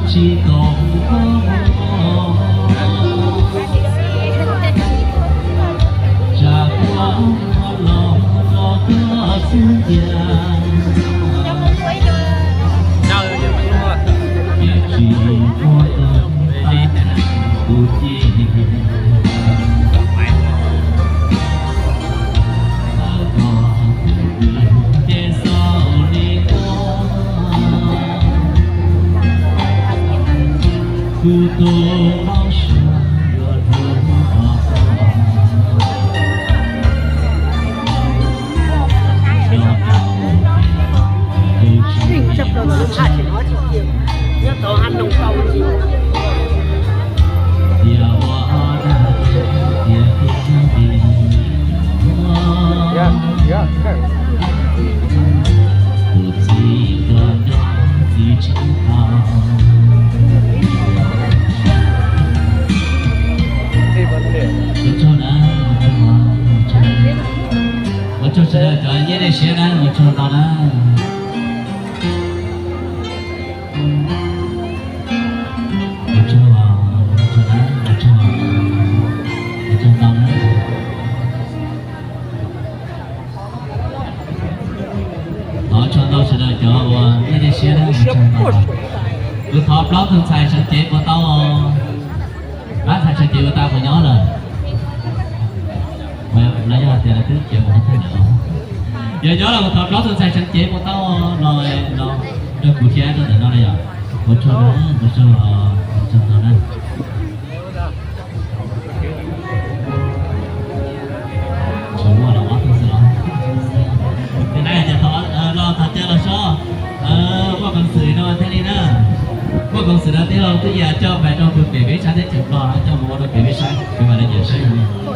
Tsis tau koj, tsam koj los los koj xwb tiag. Ces tsis muaj tus tag kuv ces Ua tsaug sawv daws cov nyiaj dej siab na, ua tsaug ntau na. Ua tsaug, ua tsaug na, ua tsaug, ua tsaug ntau na. Thov tsaug ntau sawv daws cov uas nyiaj dej siab na, ua tsaug ntau. Kuv thov plaub tug ntxhais sawv cev puas tau? Pab ntxhais sawv cev puas tau, puas nyob lawm? Lawv yog hais tias lawv twb cev mus thaj lawm. Yog nyob los kuv thov plaub tug ntxhais sawv cev puas tau no, no rau kuv thiab rau ntawm no na yom. Ua tsaug, ua tsaug, ua tsaug ntau na. Tsis muaj los ob tug xwb los. Ces nai ces thov los thov caw los sob, muaj peev xwm no thiaj li na. Muaj peev xwm no tij laug twb yam coj pais rau pem peb sab teb chaws Nplog, coj mus ua rau pem peb sab, peb mam li nyiam saib.